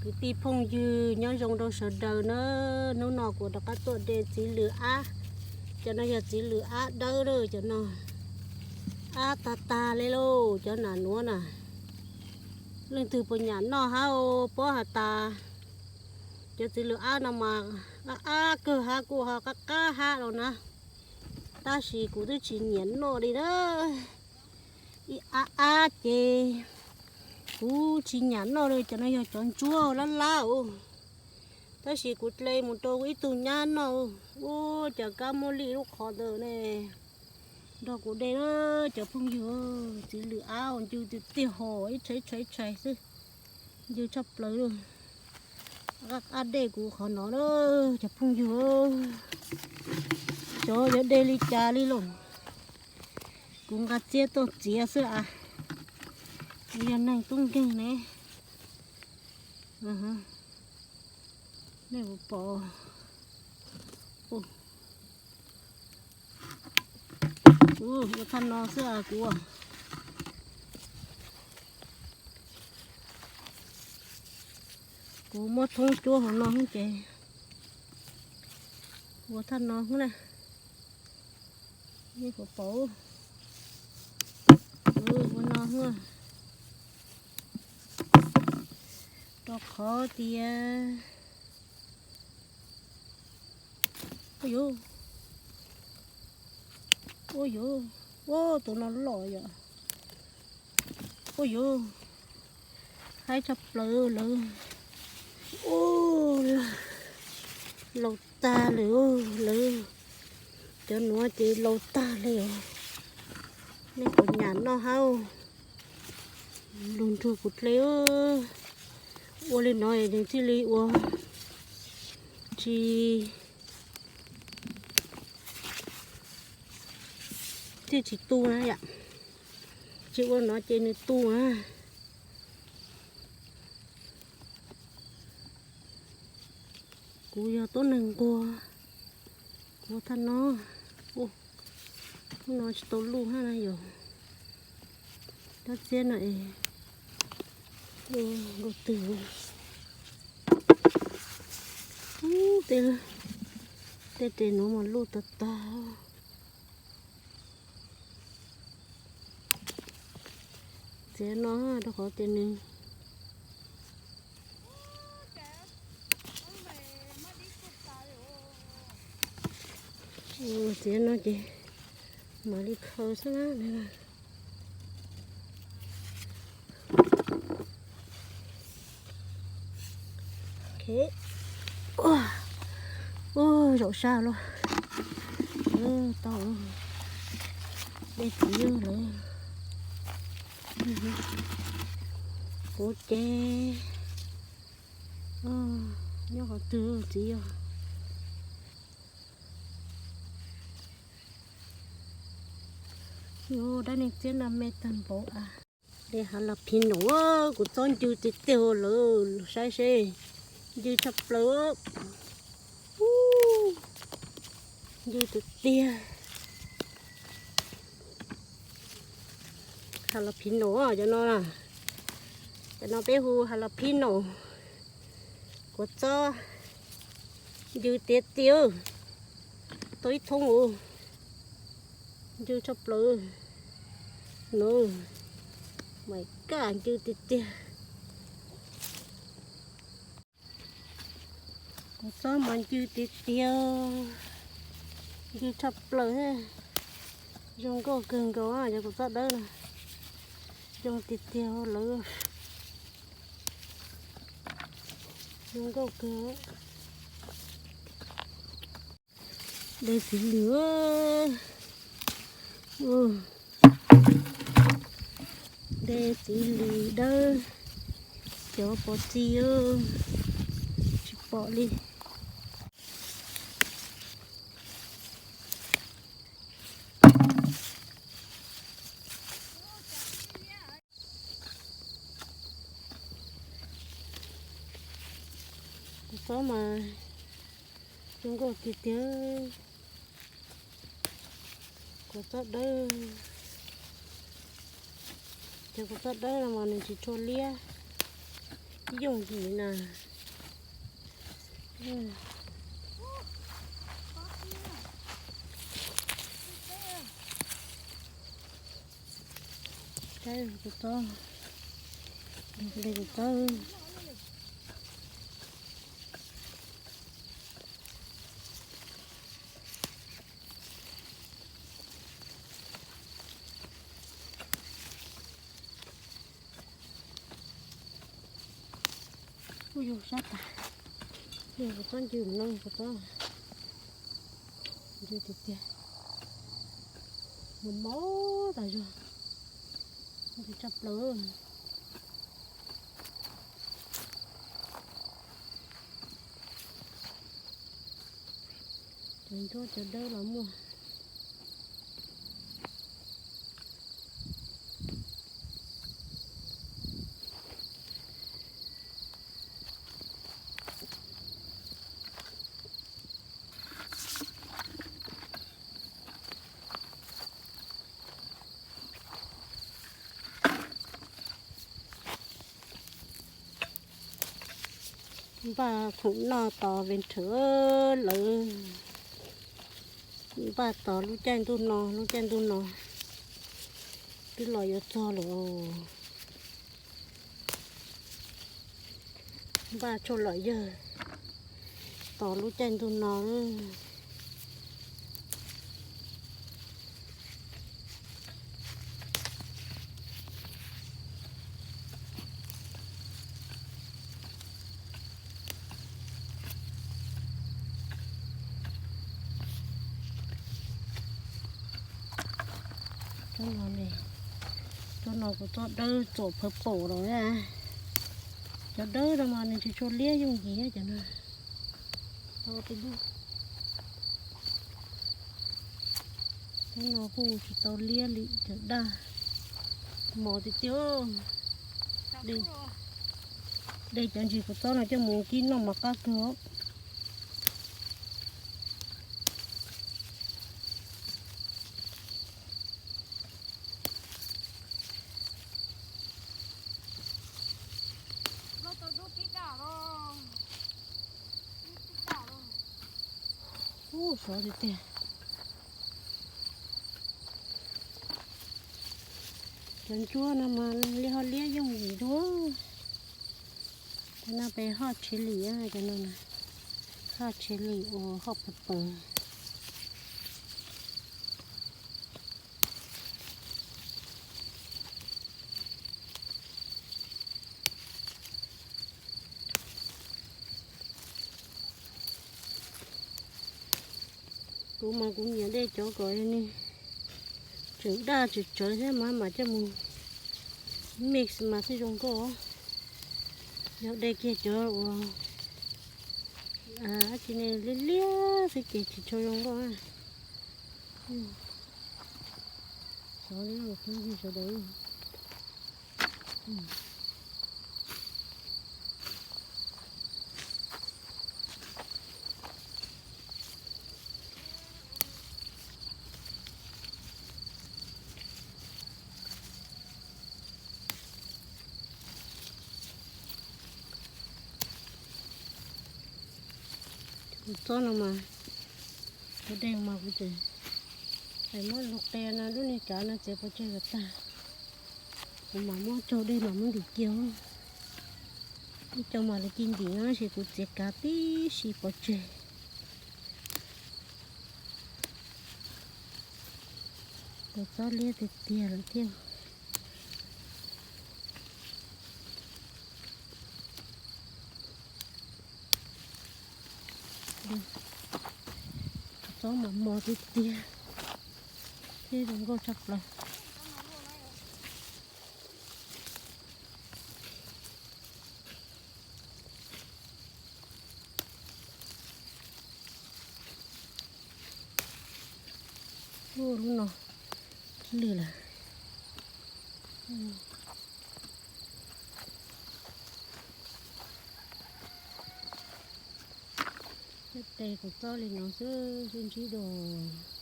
Kwv tij phooj ywg nyob zoo rau sawv daws na, hnub no kuv rov qab tuaj de txiv lws ab. Cov no yog txiv lws ab dawb lawm, cov no ab tag tag li lauj, cov nas nuav na. Leej twg puas nyam noj hab, pob has tas cov txiv lws ab no mas ab kawg hab, kuj ho qab qab hab los na, tab sis kuv twb tsis nyiam noj li na. Ib ab ab ces kuv tsis nyam noj li. Cov no yog cov ntsuab lab lab, tab sis kuv dle mus rau ib tug nyab noj, ua cas kab muab li lub qhov ntawd ne. Nrog kuv de, cov phooj ywg, txiv lws ab ncw tiag tiag, ho ib tshais ib tshais ib tshais xwb, ncw tshaj plaws li. Ab dej kuv qhov no na, cov phooj ywg, xyov yuav de li cas li lauj. Kuv nqa txiab tuaj txiav xwb as, yog neeg tub nkeeg ne. Nej puas pom, ua thaj no xwb as kuv. Kuv muab thoob cuab hauv no ces ua thaj no na. Nej puas pom, ua no, rau qhov tias, ua yuv, ua yuv, ua tus no loj yom. Ua yuv, haib tshaj plaws lawm. Ua, laus tag lawm lawv. Cov nuav ces laus tag li os. Nej puas nyam noj hab, lug nrug kuv dle. Ua li no nws thiaj li ua tsis, thiaj tsis tu na yom. Tsis ua no ces nws tu na. Kuv yog tuab neeg nquag, kuv thaj no, ub, no tsis tau luj hab na yom. Cov txiab no es luj twg, ub, tej, tej tes nuav mas luj tag tag. Txiav no rau qhov tias nws, txiav no ces mam li khaws xwb na. Ub, zaum sab los tau dej txiv lawm. Kuv ces nyob qhov twg txiv yog. Yuav dab neeg txiab no me tag npaum as. De jalapeno, kuv txob ncw tiag tiag lawm, saib seb, ncw tshaj plaws. Ncw tiag tiag. Jalapeno cov no, cov no peb hu jalapeno. Kuv txob ncw tiag tiag, tau ib thoob ua, ncw tshaj plaws. No, my god, ncw tiag tiag. Kuv txob mas ncw tiag tiag, ncw tshaj plaws. Zoo nkauj kawg nkaus, yog kuv txob dawb na, zoo tiag tiag lawm. Zoo nkauj kawg. De txiv lws, de txiv lws dawb, cov pov txi, tsis pom li. Kuv txob mas zoo nkauj tiag tiag. Kuv txob dawb, ces kuv txob dawb no mas nws tsis tshua liab. Yooj yim na. Saib kuv txob, de kuv txob. Kuj yug sab tas, yog kuv txob ncw no, kuv txob ncw tiag tiag, mos mos tas zog, ntxim tshaj plaws. Cov ntsuab cov dawb los muaj. Npaj khoom noj tos Venture lawv. Npaj tos lub caij ntuj no, lub caij ntuj no twb los yuav txog lawm. Npaj tshuaj lom yawg tos lub caij ntuj no. Tsob no ne, tsob no kuv txob dawb txom pawv paum los na. Cov dawb no mas nws tsis tshua liab yooj yim cov no. Tau tej lub, tsob no kuj tsis tau liab li cov daj, mos tiag tiag. De cov ntsis kuv txob no coj mus kib noj mas qab kawg. Ub, sov tiag tiag. Cov ntsuab no mas li ho liab yooj yim dua. Cov no peb hoj chili, cov no hoj chili uas hoj pawv pawv. Kuv mas kuv nyiam de cov kom nws tseem daj tseem tsawv thiab mas mam coj mus mix mas thiaj zoo nkauj. Yog de kiag cov uas dab tsi ne liab liab xwb ces tsis tshua zoo nkauj. Xyov li tus twg sawv daws. Kuv txob no mas, kuv de mas kuv tseem muab lug qia no lub niag kav no txiav pov tseg kom tag. Kuv mam muab tsau dej mam muab ntim cia. Ib co mas lawv cia ntim no tab sis kuv txiav kav tib si pov tseg. Kuv txob liab tiag tiag lawm thiab. Txob mas mos tiag tiag thiab zoo nkauj tshaj plaws. Ua lub no lwj lawm. Tej tes kuv txob li no xwb sib ntsib dua.